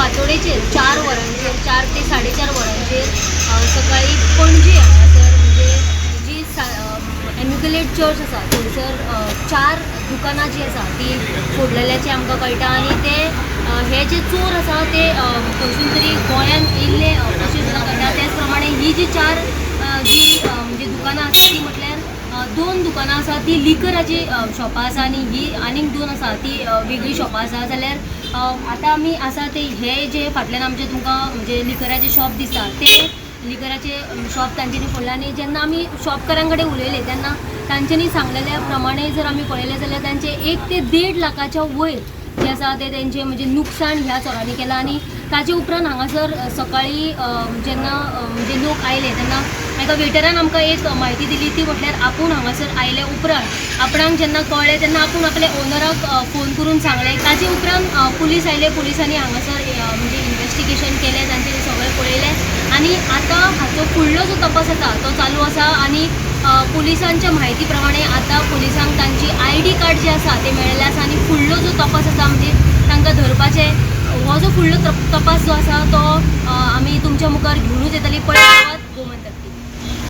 फांतोडेचेर 4 वरांचेर, 4 ते 4:30 वरांचेर सकाळी पणजे हांगासर म्हणजे जी इमॅक्युलेट चर्च आसा थंयसर 4 दुकानां जी आसा ती फोडलेल्याचें आमकां कळटा आनी ते हे जे चोर आसा ते खंयसून तरी गोंयांत येयल्ले अशें सुद्दां कळटा. त्याच प्रमाणे ही जी 4 जी म्हणजे दुकानां आसा ती म्हटल्यार 2 दुकानां आसा ती लिकराची शॉपां आसा आनी ही आनीक 2 आसा ती वेगळी शॉपां आसा. जाल्यार आतां आमी आसा ते हे जे फाटल्यान आमचे तुमकां म्हणजे लिकराचे शॉप दिसता ते लिकराचे शॉप तांच्यांनी फोडले आनी जेन्ना आमी शॉपकारां कडेन उलयले तेन्ना तांच्यांनी सांगलेल्या प्रमाणे जर आमी पळयलें जाल्यार तांचे 1 ते 1.5 लाखाच्या वयर जे आसा ते तेंचे म्हणजे नुकसाण ह्या चोरांनी केलां. आनी ताजे उपरांत हांगासर सकाळी जेन्ना म्हणजे लोक आयले तेन्ना एका वेटरान आमकां एक म्हायती दिली ती म्हटल्यार आपूण हांगासर आयले उपरांत आपणाक जेन्ना कळ्ळें तेन्ना आपूण आपल्या ओनराक फोन करून सांगलें. ताजे उपरांत पुलीस आयले, पुलिसांनी हांगासर म्हणजे इन्वेस्टिगेशन केलें, तांच्यांनी सगळें पळयलें आनी आतां हाचो फुडलो जो तपास आसा तो चालू आसा. आनी पुलिसांच्या म्हायती प्रमाणे आतां पुलिसांक तांची ID card जे आसा ते मेळिल्ले आसा आनी फुडलो जो तपास आसा म्हणजे तांकां धरपाचें हो जो फुडलो तपास जो आसा तो आमी तुमच्या मुखार घेवनूच येतली. पळयत रावात.